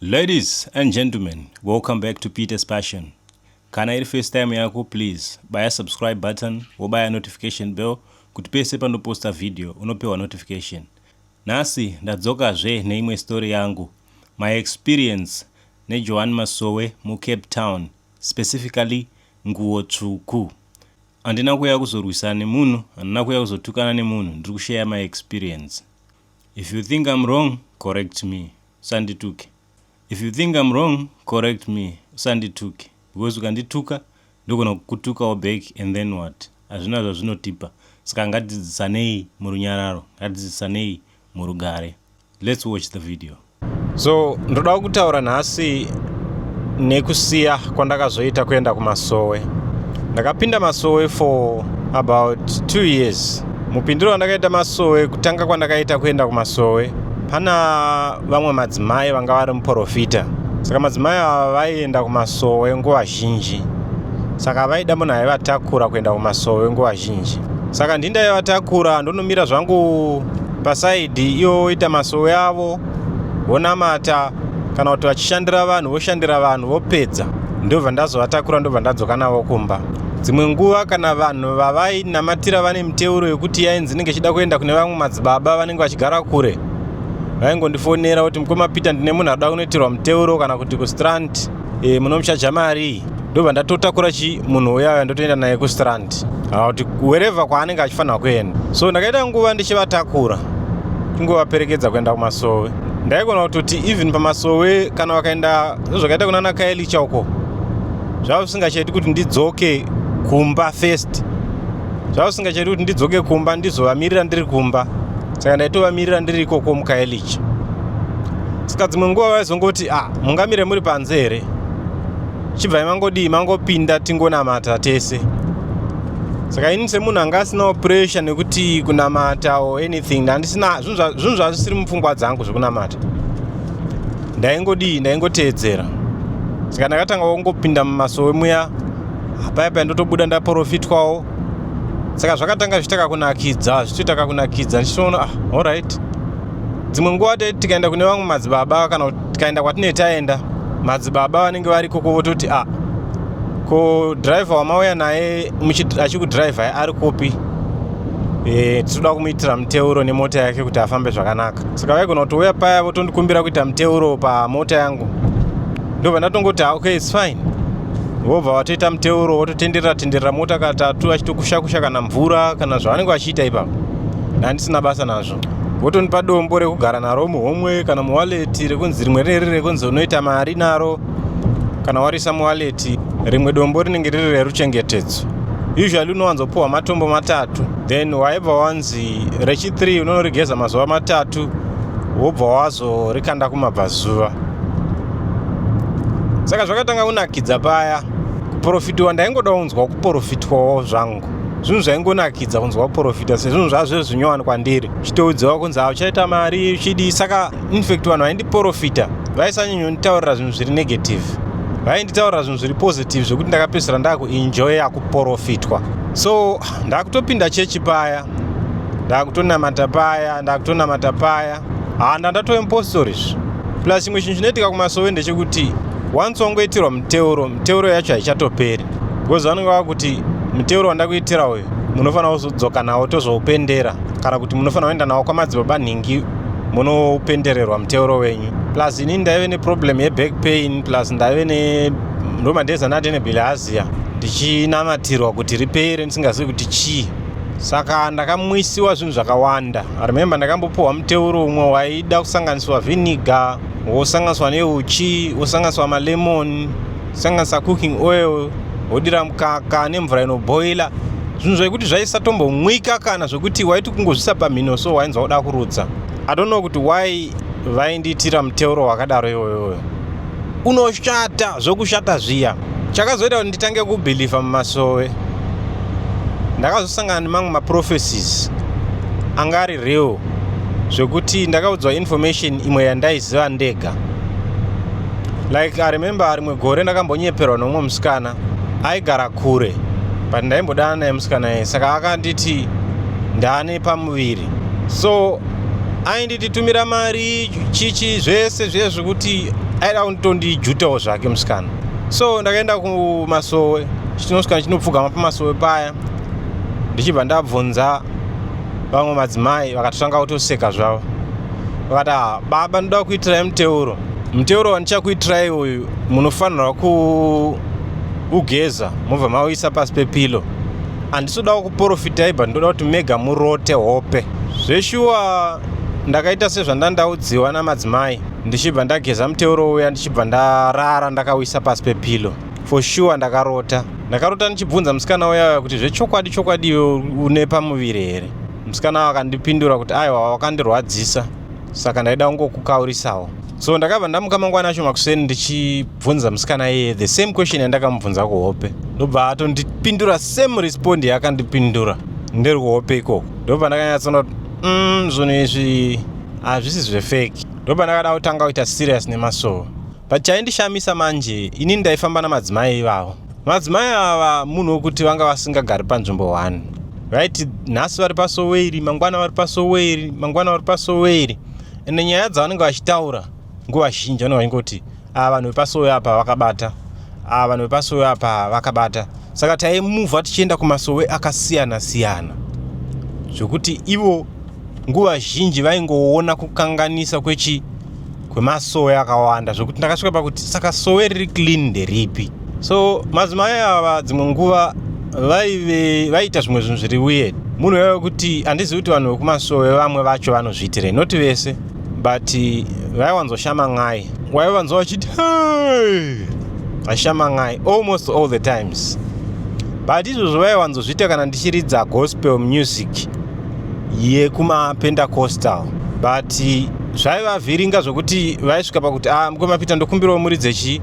Ladies and gentlemen, welcome back to Peter's Passion. Kana iri first time yako, please baya subscribe button, wobaya notification bell kuti pese pandoposta video unopiwa notification. Nhasi ndadzokazve neimwe story yangu, my experience neJohane Masowe muCape Town, specifically Nguwo Tsvuku. Handina kuuya kuzorwisana nemunhu, handina kuuya kuzotukana nemunhu, ndiri kushare my experience. If you think I'm wrong, correct me. Usandituke. If you think I'm wrong, correct me. Usandituke. Because ukandituka, ndogona kukutukawo back and then what? Hazvina zvazvinotipa. Saka ngatidzidzisanei murunyararo, ngatidzidzisanei murugare. Let's watch the video. So ndoda kutaura nhasi nekusiya kwandakazoita kuenda kumasowe. Ndakapinda masowe for about 2 years. Mupindiro wandakaita masowe, kutanga kwandakaita kuenda kumasowe, pana vamwe madzimai vanga vari muprofita. Saka madzimai ava vaienda kumasowe nguva zhinji, saka vaida munhu aivatakura kuenda kumasowe nguva zhinji. Saka ndindaivatakura, ndonomira zvangu paside, ivo voita masowe avo, vonamata, kana kuti vachishandira vanhu, voshandira vanhu, vopedza, ndobva ndazovatakura, ndobva ndadzoka navo kumba. Dzimwe nguva kana vanhu vavainamatira vane miteuro yekuti yainzi inenge ichida kuenda kune vamwe madzibaba vanenge vachigara kure, vaingondifonera kuti, "Mukoma Peter, ndine munhu arikuda kunoitirwa muteuro kana kuti kuStrand, munomuchaja mari." Ndobva ndatotakura chi munhu uyaya, ndotoenda naye kuStrand kana kuti wherever kwaanenge achifanira kuenda. So ndakaita nguva ndichivatakura, tingovaperekedza kuenda kumasowe. Ndaigona kutoti even pamasowe kana vakaenda, sezvakaita kuna naKhayelitsha uko, zvava zvisingachaiti kuti ndidzoke kumba first, zvava zvisingachaiti kuti ndidzoke kumba ndizovamirira ndiri kumba. Saka ndaitovamirira ndiri ikoko muKhayelitsha. Saka dzimwe nguva vaizongoti, "Ah, mungamire muri panze here? Chibvai mangodii, mangopinda, tingonamata tese." Saka ini semunhu anga asinawo pressure nekuti kunamata or anything, ndandisina zvinhu zvazvisiri mupfungwa dzangu zvekunamata. Ndaingodii, ndaingoteedzera. Saka ndakatanga kungopinda mumasowe muya, paya paya ndotobuda ndaprofitwawo. Saka zvakatanga zvichitaka kunakidza, zvichitaka kunakidza, ndichitoona, ah, alright. Dzimwe nguva tikaenda kune vamwe madzibaba kana kuti tikaenda kwatinee taenda, madzibaba vanenge vari ikoko vototi, "Ah, ko dhiraivha wamauya naye achikudhiraivhai ari kupi? Tinoda kumuitira muteuro nemota yake kuti afambe zvakanaka." Saka vaigona kutouya paya votondikumbira kuita muteuro pamota yangu. Ndobva ndatongoti, "Ah, okay, it's fine." Vobva vatoita muteuro, vototenderera tenderera mota katatu, achitokusha kusha kana mvura kana zvavanenge vachiita ipapo, ndandisina basa nazvo. Votondipa dombo rekugara naro muhomwe kana muwallet, rekunzi rimwe riri rekunzi unoita mari naro kana warisa muwallet, rimwe dombo rinenge riri reruchengetedzo. Usually unowanzopiwa matombo matatu, then waibva wanzi rechi3 unonorigeza mazuva 3, wobva wazorikanda kumabvazuva. Saka zvakatanga kunakidza paya kuprofitiwa. Ndaingoda kunzwa kuprofitwawo zvangu, zvinhu zvaingonakidza kunzwa kuprofita, sezvinhu zvazvo zvinyowani kwandiri, chitoudziwa kunzi auchaita mari uchidii. Saka infact vanhu vaindiprofita vaisanyanyonditaurira zvinhu zviri negative, vainditaurira zvinhu zviri positive, zvekuti ndakapedzisira ndakuenjoya kuprofitwa. So ndakutopinda chechi paya, ndakutonamata paya, ndakutonamata paya, handa ndatove mupostori izvi. Plus chimwe chinhu chinoitika kumasowe ndechekuti once wangoitirwa muteuro, muteuro yacho haichatoperi, because vanenge vakuti muteuro wandakuitira uyu munofanira kuzodzoka nawo tozoupendera, kana kuti munofanira kuenda nawo kwamadzibaba nhingi munoupendererwa muteuro wenyu. Plus inini ndaive neproblem yeback pain, plus ndaive ne ndomandeza ndati nebilharzia, ndichinamatirwa kuti ripere, ndisingazivi kuti chii. Saka ndakamwisiwa zvinhu zvakawanda. Remember, ndakambopiwa muteuro umwe waida kusanganiswa vinegar, wosanganiswa neuchi, wosanganiswa malemon, sanganisa cooking oil, wodira mukaka nemvura inobhoila, zvinhu zvekuti zvaisatombomwika kana zvekuti waiti kungozvisa pamhino so wainzwa kuda kurutsa. I don't know kuti why vaindiitira muteuro wakadaro iwoyoyo unoshata zvokushata zviya. Chakazoita kuti nditange kubeliever mumasowe, ndakazosangana nemamwe maprophecies anga ari real, zvekuti ndakaudzwa information imwe yandaiziva ndega. Like I remember rimwe gore ndakambonyeperwa nomumwe musikana aigara kure, but ndaimbodana naye musikana iye. Saka akanditi ndaane pamuviri, so Ainditi tumira mari, chichi, zvese zviye zvekuti aida kunditondijutawo zvake musikana. So ndakaenda kumasowe, chinosvika chinopfugama pamasowe paya, ndichibva ndabvunza vamwe madzimai, vakatotanga kutoseka zvavo, vakati, "Ah, baba, ndoda kuitirai muteuro. Muteuro wandichakuitirai uyu munofanirwa kuugeza, mobva mauisa pasi pepilo. Handisi kuprofitai, but ndoda kuti mega murote hope zveshuwa." Ndakaita sezvandandaudziwa namadzimai, ndichibva ndageza muteuro uya, ndichibva ndarara ndakauisa pasi pepilo. For sure ndakarota, ndakarota ndichibvunza musikana uya kuti, "Zvechokwadi chokwadi iwe une pamuviri here?" Musikana akandipindura kuti, "Aiwa, wakandirwadzisa, saka ndaida kungokukaurisawo." So ndakabva ndamuka mangwana acho makuseni ndichibvunza musikana iyeye the same question yandakamubvunza kuhope, ndobva atondipindura same respond yaakandipindura ndiri kuhope ikoko. Ndobva ndakanyatsoona kuti zvinhu izvi hazvisi zvefake. Ndobva ndakada kutanga kuita serious nemasowe. But chaindishamisa manje, inini ndaifamba namadzimai ivavo. Madzimai ava munhu wekuti vanga vasingagari panzvimbo 1. Vaiti nhasi vari pasowe iri, mangwana vari pasowe iri, mangwana vari pasowe iri. Ende nyaya dzavanenge vachitaura nguva zhinji vanenge vachingoti, "Ava vanhu vepasowe apa vakabata, ava vanhu vepasowe apa vakabata." Saka taimuvha tichienda kumasowe akasiyana siyana, zvokuti ivo nguva zhinji vaingoona kukanganisa kwechi kwemasowe akawanda, zvokuti ndakasvika pakuti, saka sowe riri clean nderipi? So madzimai ava dzimwe nguva vaive vaiita zvimwe zvinhu zviri weird. Munhu waive kuti handizivi kuti vanhu vekumasowe vamwe vacho vanozviitirei, noti vese, but vaiwanzoshama n'ai. Waivanzwa vachiti, "Hey!" vachishama n'ai almost all the times. But izvozvo vaiwanzozviita kana ndichiridza gospel music yekumaPentecostal, but zvaivavhiringa zvokuti vaisvika pakuti, "Ah, mukoma Peter, ndokumbirawo muridze chi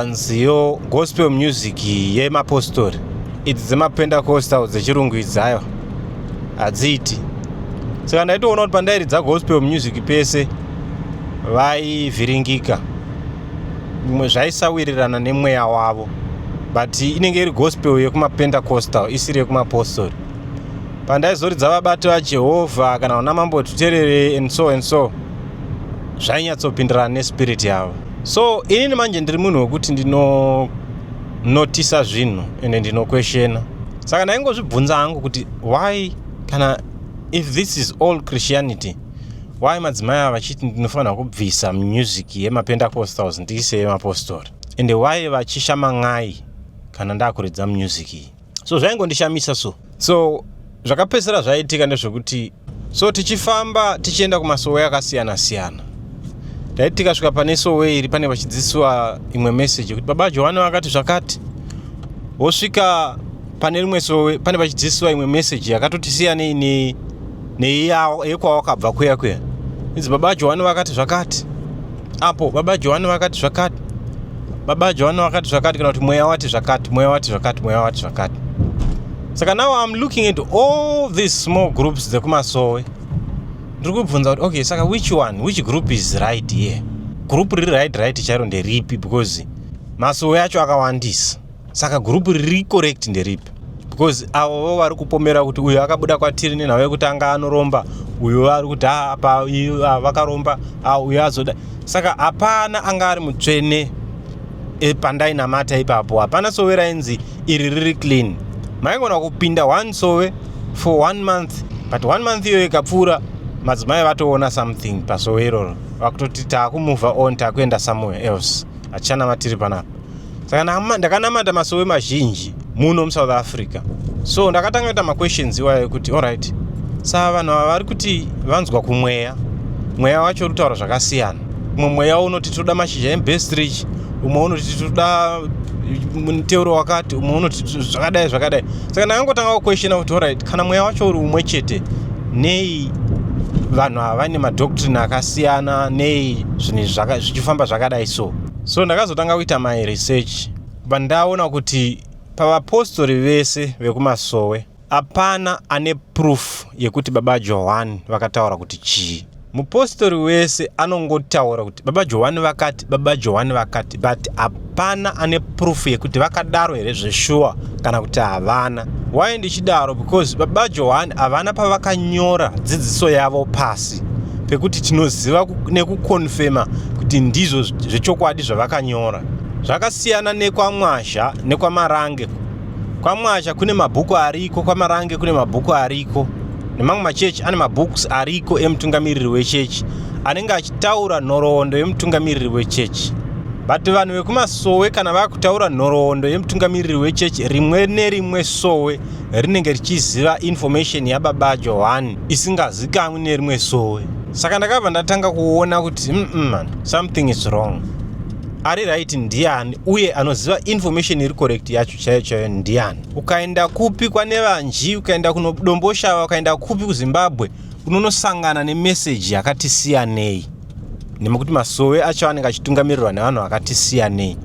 nziyo, gospel music yemapostori. Idzi dzemaPentecostal dzechirungu idzi, aiwa, hadziiti." Saka ndaitoona kuti pandairidza gospel music pese vaivhiringika, zvaisawirirana nemweya wavo, but inenge iri gospel yekumaPentecostal, isiri yekumapostori. Pandaizoridza Vabati vaJehovha kana vana Mambo Tuterere and so and so, zvainyatsopindirana nespirit yavo. So inini manje ndiri munhu wekuti ndinonotisa zvinhu ende ndinokweshena. Saka ndaingozvibvunza hangu kuti why, kana if this is all Christianity, why madzimai ava vachiti ndinofanira kubvisa music yemaPentecostals ndiise yemapostori, ende why vachishama n'ai kana ndakuridza music iyi? So zvaingondishamisa. So zvakapedzisira zvaitika ndezvekuti, so tichifamba tichienda kumasowe akasiyana siyana, ndaiti tikasvika pane sowe iri, pane vachidzidzisiwa imwe message yekuti Baba Johani vakati zvakati, wosvika pane rimwe sowe, pane vachidzidzisiwa imwe message yakatoti siyanei neyekwawakabva kuya kuya, inzi Baba Johani vakati zvakati apo, Baba Johani vakati zvakati, Baba Johani vakati zvakati, kana kuti mweya wati zvakati, mweya wati zvakati, mweya wati zvakati. Saka now I'm looking at all these small groups dzekumasowe, ndiri kubvunza kuti, okay, saka which one, which group is right here? Group riri right chairo nderipi? Because masowe acho akawandisa, saka group riri correct nderipi? Because avo vari kupomera kuti uyu akabuda kwatiri nenhau yekuti anga anoromba, uyu ari kuti apa vakaromba, uyu azoda. Saka hapana anga ari mutsvene pandainamata ipapo. Hapana sowe rainzi iri riri clean. Maigona kupinda one sowe for one month, but one month iyoyo ikapfuura, madzimai vatoona something pasowe iroro, vakutoti, "Taakumova on, taakuenda somewhere else, hatichanamatiri panapa." Saka ndakanamata masowe mazhinji muno muSouth Africa. So ndakatanga kuita maquestions iwayo ekuti, alright, saka vanhu ava vari kuti vanzwa kumweya, mweya wacho uri kutaura zvakasiyana. Umwe mweya unoti toda mashizha embestridge, umwe unoti toda muteuro wakati, umwe unoti zvakadai zvakadai. Saka ndakangotanga kuquestiona kuti, alright, kana mweya wacho uri umwe chete, nei vanhu ava vaine madoctrine akasiyana? Nei zvinhu izvi zvichifamba zvakadai? So ndakazotanga kuita my research, pandaona kuti pavapostori vese vekumasowe hapana ane proof yekuti Baba Johani vakataura kuti chii. Mupostori wese anongotaura kuti Baba Johani vakati, Baba Johani vakati, but hapana ane proof yekuti vakadaro here zveshuwa kana kuti havana. Why ndichidaro? Because Baba Johani havana pavakanyora dzidziso yavo pasi pekuti Pekuti tinoziva nekukonfema kuti ndizvo zvechokwadi zvavakanyora. Zvakasiyana nekwaMwazha nekwaMarange. KwaMwazha kune mabhuku ariko, kwaMarange kune mabhuku ariko, nemamwe machechi ane mabooks ariko emutungamiriri wechechi anenge achitaura nhoroondo yemutungamiriri wechechi. But vanhu vekumasowe kana vakutaura nhoroondo yemutungamiriri wechechi, rimwe nerimwe sowe rinenge richiziva information yababa Johani isingazikanwi nerimwe sowe. Saka ndakabva ndatanga kuona kuti man, something is wrong. Ari right ndiani, uye anoziva information iri correct yacho chaiyo chaiyo ndiani? Ukaenda kupi kwaNevanji, ukaenda kunoDomboshava, ukaenda kupi kuZimbabwe, unonosangana nemeseji yakati siyanei, nekuti masowe acho anenge achitungamirirwa nevanhu vakati siyanei,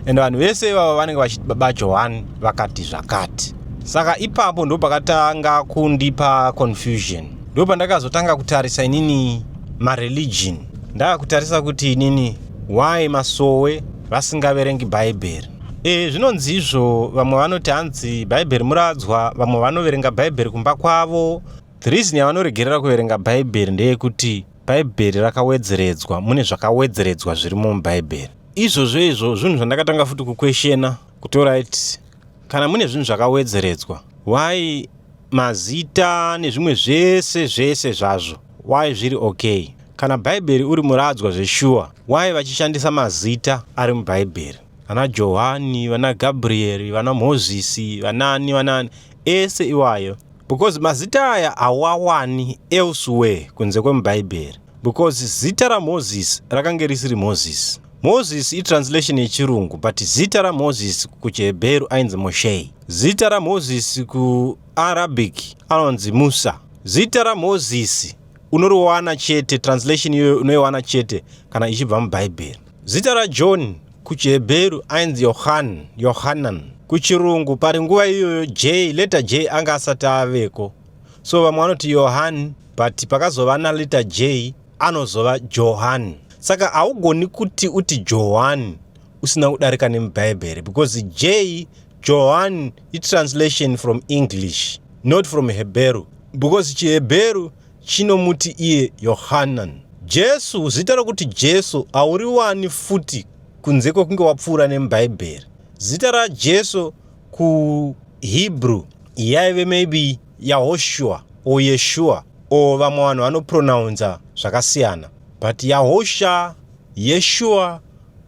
and vanhu vese ivavo vanenge vachiti baba Johani vakati zvakati. Saka ipapo ndo pakatanga kundipa confusion. Ndo pandakazotanga kutarisa inini mareligion, ndava kuti inini, why masowe vasingaverengi Bhaibheri? Zvinonzi izvo vamwe vanoti hanzi Bhaibheri muradzwa, vamwe vanoverenga Bhaibheri kumba kwavo. The reason yavanoregerera kuverenga Bhaibheri ndeyekuti Bhaibheri rakawedzeredzwa, mune zvakawedzeredzwa zvirimo mubhaibheri. Izvozvo izvo zvinhu zvandakatanga futi kuquestiona kuti alright, kana mune zvinhu zvakawedzeredzwa, why mazita nezvimwe zvese zvese zvazvo, why zviri okay? Kana Bhaibheri uri muradzwa zveshuwa, why vachishandisa mazita ari mubhaibheri, vana Johani, vana Gabrieri, vana Mozisi, vanani vanani ese iwayo? Because mazita aya hauawani elsewhere kunze kwemubhaibheri, because zita raMozisi rakange risiri Mozisi. Mozisi itranslation yechirungu, but zita raMozisi kuchiHebheru ainzi Moshei. Zita raMozisi kuArabic anonzi Musa. Zita raMozisi unoriwana chete, translation iyoyo unoiwana chete kana ichibva mubhaibheri. Zita raJohn kuchiHebheru ainzi Yohan, Yohanan. Kuchirungu pari nguva iyoyo J, letter J anga asati aveko, so vamwe vanoti Yohan, but pakazova naletter J anozova Johan. Saka haugoni kuti uti Johan usina kudarika nemubhaibheri, because J, Johan itranslation from English, not from Hebheru, because chiHebheru chinomuti iye Yohanan. Jesu, zita rokuti Jesu hauriwani futi kunze kwekunge wapfuura nemubhaibheri. Zita raJesu kuHebrew yaive maybe Yahoshua or Yeshua, or vamwe vanhu vanopronounza zvakasiyana, but Yahosha, Yeshua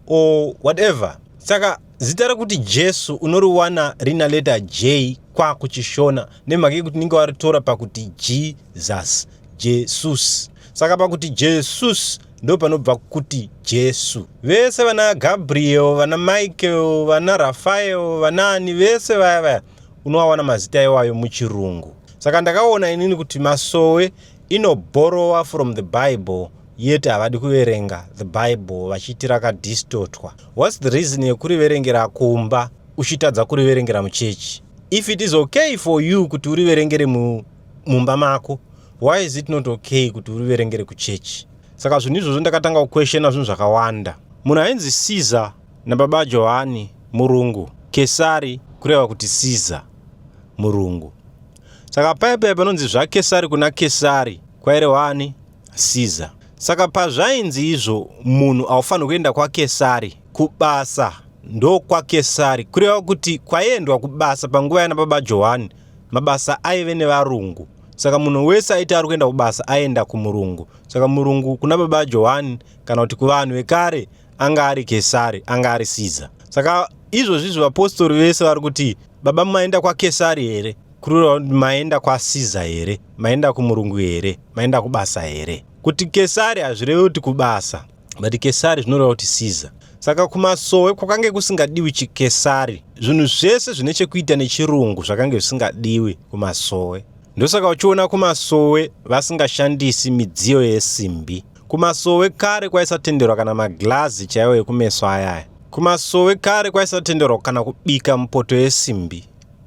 or whatever. Saka zita rekuti Jesu unoriwana rina letter J kwakuchishona nemhaka yekuti ninge waritora pakuti Jesus, Jesus. Saka pakuti Jesus ndo panobva kuti Jesu. Vese vana Gabriel, vana Michael, vana Rafael, vanani vese vaya vaya, unovawana mazita iwayo muchirungu. Saka ndakaona inini kuti masowe inoborrowa from the Bible, yet havadi kuverenga the Bible, vachiti rakadistortwa. What's the reason yekuriverengera kumba uchitadza kuriverengera muchechi? If it is okay for you kuti uriverengere mumba mako, why is it not okay kuti uriverengere kuchechi? Saka zvinhu izvozvo ndakatanga kuquestiona zvinhu zvakawanda. Munhu ainzi Caesar nababa Johani murungu. Kesari kureva kuti Caesar murungu. Saka paya paya panonzi zvaKesari kuna Kesari, kwairehwani? Caesar. Saka pazvainzi izvo munhu haufaniri kuenda kwaKesari kubasa, ndokwaKesari, kureva kuti kwaiendwa kubasa panguva yana baba Johani mabasa aive nevarungu. Saka munhu wese aiti ari kuenda kubasa aenda kumurungu. Saka murungu kuna baba Johani, kana kuti kuvanhu vekare, anga ari Kesari, anga ari Caesar. Saka izvozvi izvo vapostori vese vari kuti, "Baba, maenda kwaKesari here?" Kureva kuti maenda kwaCaesar here, maenda kumurungu here, maenda kubasa here? Kuti Kesari hazvirevi kuti kubasa, but Kesari zvinoreva kuti Caesar. Saka kumasowe kwakange kusingadiwi chikesari. Zvinhu zvese zvine chekuita nechirungu zvakange zvisingadiwi kumasowe. Ndosaka uchiona kumasowe vasingashandisi midziyo yesimbi. Kumasowe kare kwaisatenderwa kana maglazi chaiwo ekumeso ayaya. Kumasowe kare kwaisatenderwa kana kubika mupoto yesimbi.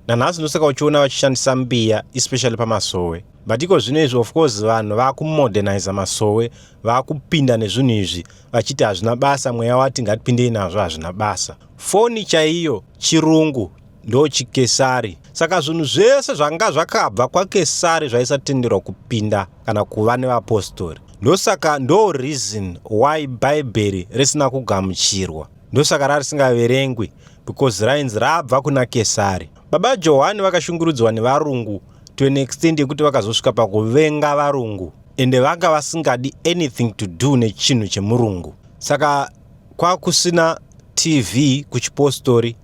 Nanhasi ndosaka uchiona vachishandisa mbiya, especially pamasowe. But iko zvino izvi, of course, vanhu vakumoderniza masowe, vakupinda nezvinhu izvi vachiti hazvina basa, mweya wati ngatipindei nazvo, hazvina basa. Foni chaiyo chirungu, ndo chikesari. Saka zvinhu zvese zvanga zvakabva kwaKesari zvaisatenderwa kupinda kana kuva nevapostori. Ndosaka, ndo reason why Bhaibheri risina kugamuchirwa. Ndosaka rarisingaverengwi, because rainzi rabva kuna Kesari. Baba Johani vakashungurudzwa nevarungu to an extent yekuti vakazosvika pakuvenga varungu, ende vanga vasingadi anything to do nechinhu chemurungu. Saka kwakusina TV kuchipostori,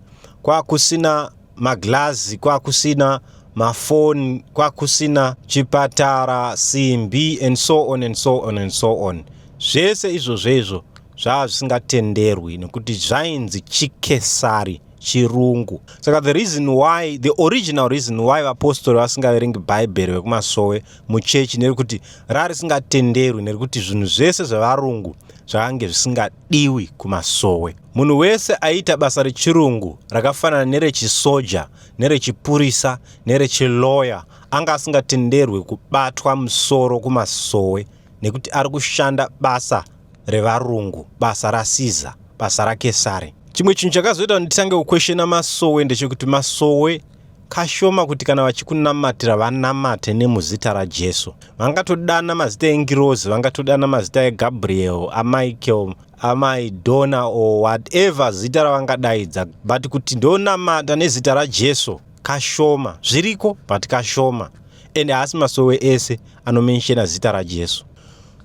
kwakusina maglazi, kwakusina mafoni, kwakusina chipatara, simbi and so on and so on and so on. Zvese izvozvo izvo zvava zvisingatenderwi nekuti zvainzi chikesari, chirungu. Saka the reason why, the original reason why vapostori vasingaverengi Bhaibheri vekumasowe muchechi nerekuti rarisingatenderwi, nerekuti zvinhu zvese zvevarungu zvakange zvisingadiwi kumasowe. Munhu wese aiita basa rechirungu rakafanana nerechisoja, nerechipurisa, nerechiloya anga asingatenderwi kubatwa musoro kumasowe, nekuti ari kushanda basa revarungu, basa raCaesar, basa raKesari. Chimwe chinhu chakazoita kuti nditange kuquestiona masowe ndechekuti masowe kashoma kuti kana vachikunamatira vanamate nemuzita raJesu. Vangatodana mazita engirozi, vangatodana mazita eGabriel, aMichael, amaidona or whatever zita ravangadaidza, but kuti ndonamata nezita raJesu, kashoma. Zviriko, but kashoma, ende haasi masowe ese anomentiona zita raJesu.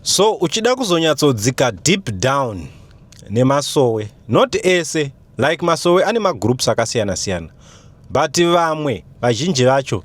So uchida kuzonyatsodzika deep down nemasowe, not ese, like masowe ane magroups akasiyana-siyana, but vamwe vazhinji vacho,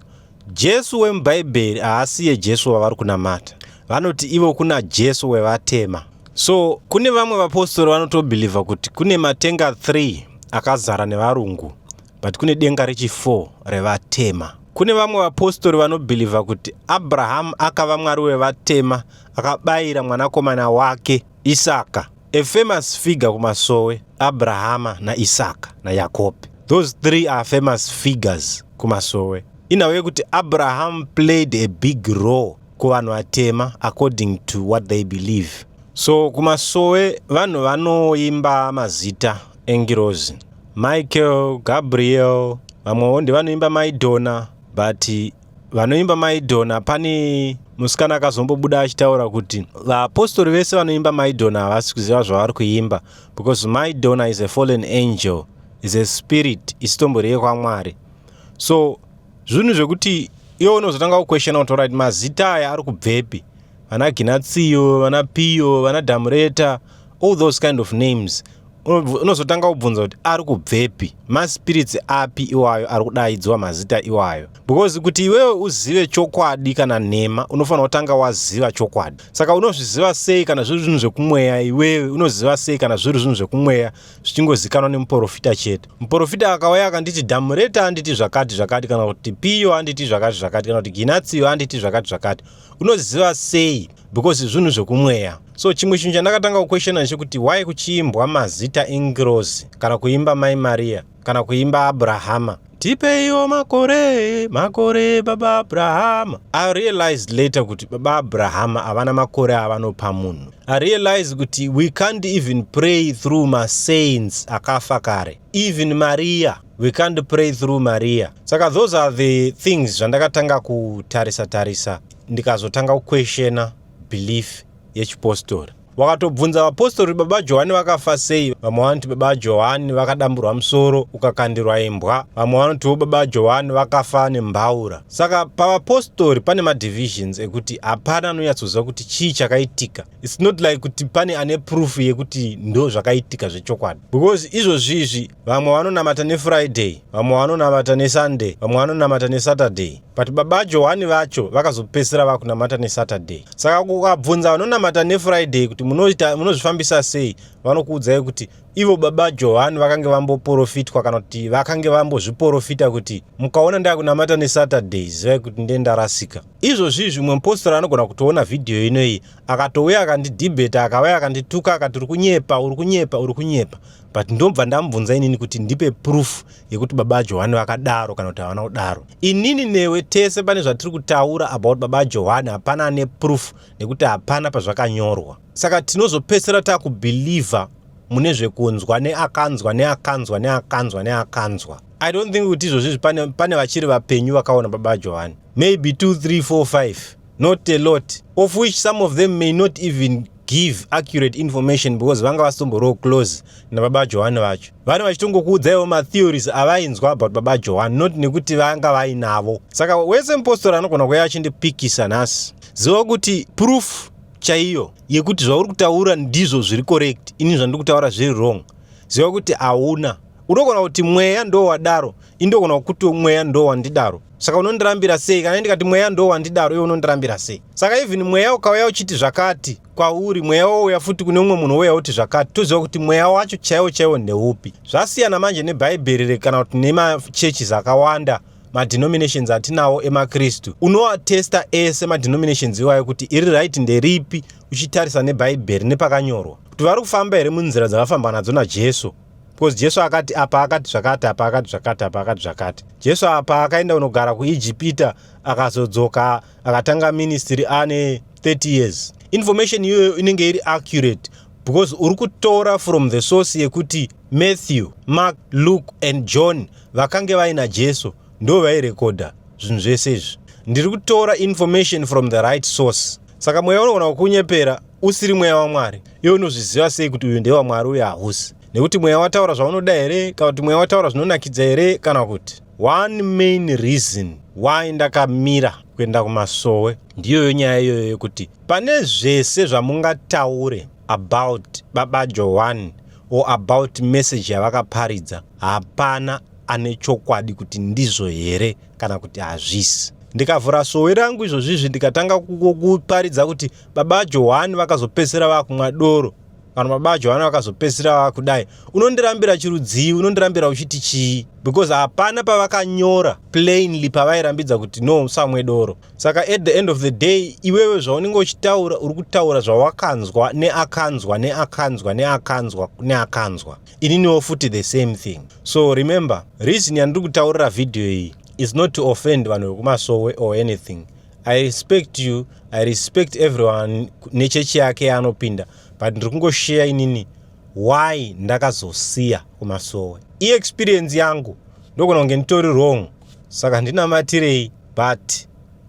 Jesu wemubhaibheri haasiye Jesu wavari kunamata. Vanoti ivo kuna Jesu wevatema. So kune vamwe vapostori vanotobelieva kuti kune matenga 3 akazara nevarungu, but kune denga rechi4 revatema. Kune vamwe vapostori vanobelieva kuti Abrahamu akava Mwari wevatema, akabayira mwanakomana wake Isaka. A famous figure kumasowe, Abrahama naIsaka naYakobhe, those three are famous figures kumasowe. Inhau yekuti Abraham played a big role kuvanhu vatema according to what they believe. So kumasowe vanhu vanoimba mazita engirozi, Michael, Gabriel, vamwewo ndevanoimba Maidhona. But vanoimba Maidhona, pane musikana akazombobuda achitaura kuti vapostori vese vanoimba Maidhona havasi kuziva zvavari kuimba, because Maidhona is a fallen angel, is a spirit isitombori yekwamwari. So zvinhu zvekuti iwe unozotanga kuquestiona kuti, right, mazita aya ari kubvepi? Vana Ginatsiyo, vana Piyo, vana Dhamureta, all those kind of names, unozotanga kubvunza kuti ari kubvepi, maspirits api iwayo ari kudaidzwa mazita iwayo? Because kuti iwewe uzive chokwadi kana nhema, unofanira kutanga waziva chokwadi. Saka unozviziva sei kana zviri zvinhu zvekumweya? Iwewe unoziva sei kana zviri zvinhu zvekumweya zvichingozikanwa nemuprofita chete? Muprofita akauya akanditi Dhamureta anditi zvakati zvakati, kana kuti Piyo anditi zvakati zvakati, kana kuti Ginatsiyo anditi zvakati zvakati, unoziva sei? Because zvinhu zvekumweya. So chimwe chinhu chandakatanga kuquestiona ndechekuti why kuchiimbwa mazita engirozi, kana kuimba Mai Mariya, kana kuimba Abrahama, "Tipeiwo makore, makore baba Abrahama." I realized later kuti baba Abrahama havana makore avanopa munhu. I realized kuti we can't even pray through masaints akafa kare. Even Maria, we can't pray through Maria. Saka those are the things zvandakatanga kutarisa tarisa, ndikazotanga kuquestiona belief yechipostori. Wakatobvunza vapostori, "Baba Johani vakafa sei?" vamwe vanoti baba Johani vakadamburwa musoro ukakandirwa imbwa, vamwe vanotiwo baba Johani vakafa nembaura. Saka pavapostori pane madivisions ekuti hapana anonyatsoziva kuti chii chakaitika. It's not like kuti pane ane proof yekuti ndo zvakaitika zvechokwadi, because izvozvizvi vamwe vanonamata neFriday, vamwe vanonamata neSunday, vamwe vanonamata neSaturday, but baba Johani vacho vakazopedzisira vakunamata neSaturday. Saka kukabvunza vanonamata neFriday kuti munozvifambisa sei, vanokuudzai kuti ivo baba Johani vakange vamboprofitwa, kana kuti vakange vambozviprofita kuti mukaona ndakunamata neSaturday, zivai kuti ndendarasika. Izvozvi zvimwe mupostori anogona kutoona vhidhiyo inoyi, akatouya akandidhibheta, akauya akandituka, akati uri kunyepa, uri kunyepa, uri kunyepa, but ndobva ndamubvunza inini kuti ndipe proof yekuti baba Johani vakadaro kana kuti havana kudaro. Inini newe tese pane zvatiri kutaura about baba Johani, hapana ane proof, nekuti hapana pazvakanyorwa. Saka tinozopedzisira takubelieva mune zvekunzwa neakanzwa, neakanzwa, neakanzwa, neakanzwa. I don't think kuti izvozvizvi pane vachiri vapenyu vakaona baba Johani, maybe 2, 3, 4, 5. Not a lot, of which some of them may not even give accurate information because vanga vasitomboriwo close nababa Johani vacho. Vane vachitongokuudzaiwo matheories avainzwa about baba Johani, not nekuti vanga vainavo. Saka wese mupostori anogona kuuya achindipikisa nhasi, ziva kuti proof chaiyo yekuti zvauri kutaura ndizvo zviri correct, ini zvandiri kutaura zviri wrong, ziva kuti hauna. Unogona kuti mweya ndo wadaro, indogona kuti mweya ndo wandidaro. Saka unondirambira sei kana ndikati mweya ndo wandidaro? Iwe unondirambira sei? Saka even mweya ukauya uchiti zvakati kwauri, mweya wouya futi kune umwe munhu wouya uti zvakati, toziva kuti mweya wacho chaiwo chaiwo ndeupi. Zvasiyana manje nebhaibheri kana kuti nemachurches akawanda, madenominations atinawo emakristu. Unoatesta ese madenominations iwayo kuti iri right nderipi, uchitarisa nebhaibheri nepakanyorwa kuti vari kufamba here munzira dzakafambwa nadzo naJesu, because Jesu akati apa akati zvakati, apa akati zvakati, apa akati zvakati. Jesu apa akaenda kunogara kuIjipita, akazodzoka, akatanga ministry ane 30 years. Information iyoyo inenge iri accurate because uri kutora from the source yekuti Matthew, Mark, Luke and John vakange vaina Jesu, ndo vairekodha zvinhu zvese izvi. Ndiri kutora information from the right source. Saka mweya unogona kukunyepera usiri mweya waMwari. Iwe unozviziva sei kuti uyu ndewamwari, uyu hausi? Nekuti mweya wataura zvaunoda here, kana kuti mweya wataura zvinonakidza here? Kana kuti one main reason why ndakamira kuenda kumasowe ndiyoyo nyaya iyoyo yekuti pane zvese zvamungataure about baba Johani or about message yavakaparidza, hapana ane chokwadi kuti ndizvo here kana kuti hazvisi. Ndikavhura sowe rangu izvozvizvi, ndikatanga kuparidza kuti baba Johani vakazopedzisira vakumwa doro, kana baba Johani vakazopedzisira vakudai, unondirambira chirudzii? Unondirambira uchiti chii? Because hapana pavakanyora plainly pavairambidza kuti no, usamwe doro. Saka at the end of the day, iwewe zvaunenge uchitaura, uri kutaura zvawakanzwa neakanzwa neakanzwa neakanzwa neakanzwa. Ininiwo futi the same thing. So remember, reason yandiri kutaurira vhidhiyo iyi is not to offend vanhu vekumasowe or anything. I respect you, I respect everyone nechechi yake yaanopinda, but ndiri kungosheya inini why ndakazosiya kumasowe. Iexperience yangu, ndogona kunge nditori wrong, saka ndinamatirei, but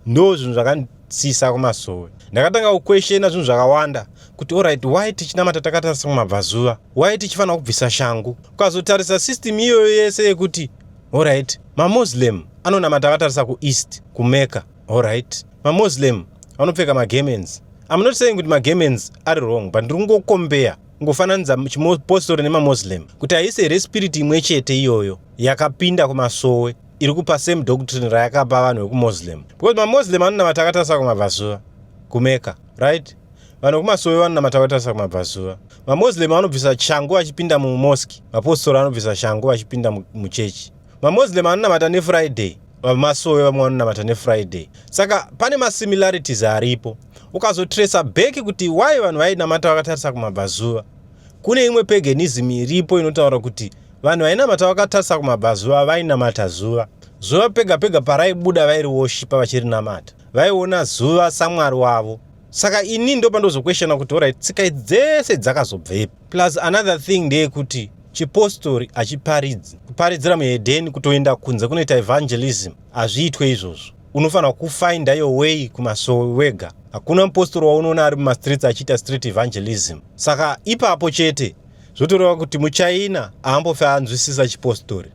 ndo zvinhu zvakandisiyisa kumasowe. Ndakatanga kuquestiona zvinhu zvakawanda kuti alright, why tichinamata takatarisa kumabvazuva? Why tichifanira kubvisa shangu? Ukazotarisa system iyoyo yese yekuti alright, maMuslim anonamata akatarisa kueast, kuMecca. Alright, maMuslim vanopfeka magarments. I'm not saying kuti magarments ari wrong, but ndiri kungocompare, kungofananidza chipostori nemaMuslim kuti haisi here spirit imwe chete iyoyo yakapinda kumasowe iri kupa same doctrine rayakapa vanhu vekuMuslim? Because maMuslim anonamata akatarisa kumabvazuva, kuMecca, right? Vanhu vekumasowe vanonamata vakatarisa kumabvazuva. MaMuslim vanobvisa shangu vachipinda mumosque, mapostori anobvisa shangu vachipinda muchechi. MaMuslim anonamata neFriday, vamasowe vamwe vanonamata neFriday. Saka pane masimilarities aripo. Ukazotresa back kuti why vanhu vainamata vakatarisa kumabvazuva, kune imwe paganism iripo inotaura kuti vanhu vainamata vakatarisa kumabvazuva vainamata zuva. Zuva pega pega paraibuda vairiworshipa, vachirinamata, vaiona zuva samwari wavo. Saka ini ndo pandozoquestiona kuti alright, tsika idzi dzese dzakazobvepi? Plus another thing ndeyekuti chipostori hachiparidzi kuparidzira muhedheni, kutoenda kunze kunoita evangelism hazviitwe izvozvo. Unofanira kufinda your way kumasowe wega. Hakuna mupostori waunoona ari mumastreets achiita street evangelism. Saka ipapo chete zvotoreva kuti muChina haambofi anzwisisa chipostori,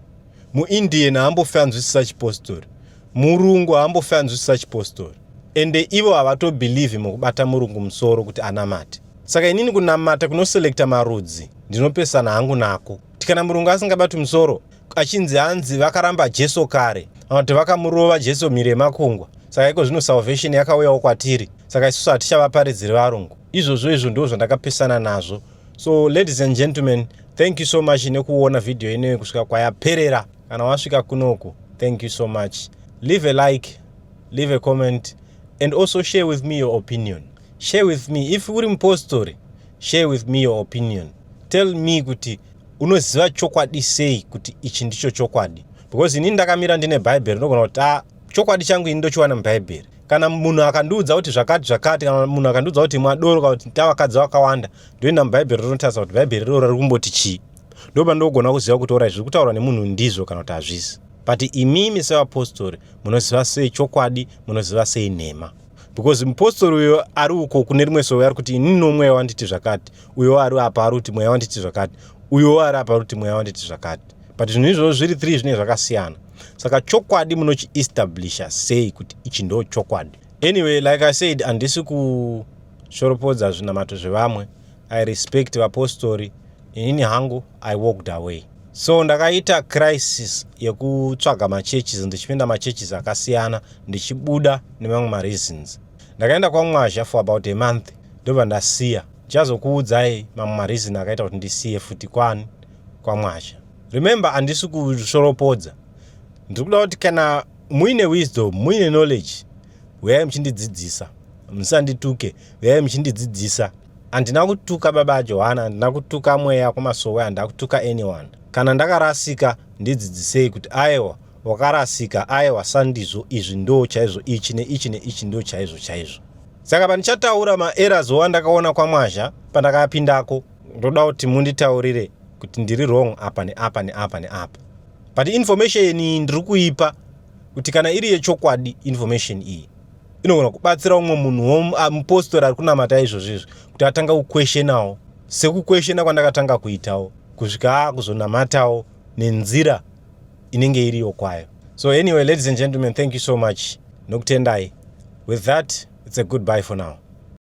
muIndian haambofi anzwisisa chipostori, murungu haambofi anzwisisa chipostori, ende ivo havatobelieve mukubata murungu musoro kuti anamate. Saka inini kunamata kunoselecta marudzi ndinopesana hangu nako, kuti kana murungu asingabati musoro achinzi hanzi vakaramba Jesu kare, kana kuti vakamurova Jesu mhiri yemakungwa, saka iko zvino salvation yakauyawo kwatiri, saka isusu hatichavaparidziri varungu. Izvozvo izvo ndo zvandakapesana nazvo. So ladies and gentlemen, thank you so much nekuona vhidhiyo inoyi kusvika kwayaperera. Kana wasvika kunoku, thank you so much. Leave a like, leave a comment and also share with me your opinion. Share with me if uri mupostori, share with me your opinion. Tell me kuti unoziva chokwadi sei kuti ichi ndicho chokwadi, because inini ndakamira ndine bhaibheri. Ndogona kuti a chokwadi changu ini ndochiwana mubhaibheri. Kana munhu akandiudza kuti zvakati zvakati, kana munhu akandiudza kuti mwadoro, kana kuti tavakadzi vakawanda, ndoenda mubhaibheri, rinotarisa kuti bhaibheri iroro riri kumboti chii. Ndopa ndogona kuziva kuti alright, zviri kutaurwa nemunhu ndizvo kana kuti hazvisi. But imimi sevapostori munoziva sei chokwadi? Munoziva sei nhema? Because mupostori uyo ari uko kune rimwe sowe ari kuti, "Inini nomweya wanditi zvakati." Uyo ari apa ari kuti, "Mweya wanditi zvakati." Uyo ari apa ari kuti, "Mweya wanditi zvakati." But zvinhu izvozvo zviri 3 zvinenge zvakasiyana. Saka chokwadi munochiestablisha sei kuti ichi ndo chokwadi? Anyway, like I said, handisi kushoropodza zvinamato zvevamwe. I respect vapostori. Inini hangu, I walked away. So ndakaita crisis yekutsvaga machurches, ndichipinda machurches akasiyana, ndichibuda nemamwe mareasons. Ndakaenda kwaMwazha for about a month, ndobva ndasiya. Ndichazokuudzai mamwe mareason akaita kuti ndisiye futi kwani kwaMwazha. Remember, handisi kushoropodza. Ndiri kuda kuti kana muine wisdom, muine knowledge, uyai muchindidzidzisa. Musandituke, uyai muchindidzidzisa. Handina kutuka baba Johana, handina kutuka mweya kumasowe, handina kutuka anyone. Kana ndakarasika, ndidzidzisei kuti aiwa, wakarasika, aiwa, sandizvo izvi, ndo chaizvo ichi neichi neichi, ndo chaizvo chaizvo. Saka pandichataura maerrors wandakaona kwaMwazha pandakapindako, ndoda kuti munditaurire kuti ndiri wrong apa neapa neapa neapa. But information iyi ndiri kuipa kuti kana iri yechokwadi, information iyi inogona kubatsira umwe munhu, mupostori ari kunamata izvozvo izvi, kuti atanga kuquestionawo sekuquestiona kwandakatanga kuitawo, kusvika akuzonamatawo nenzira inenge iriyo kwayo. So anyway, ladies and gentlemen, thank you so much. Nokutendai. With that, it's a goodbye for now.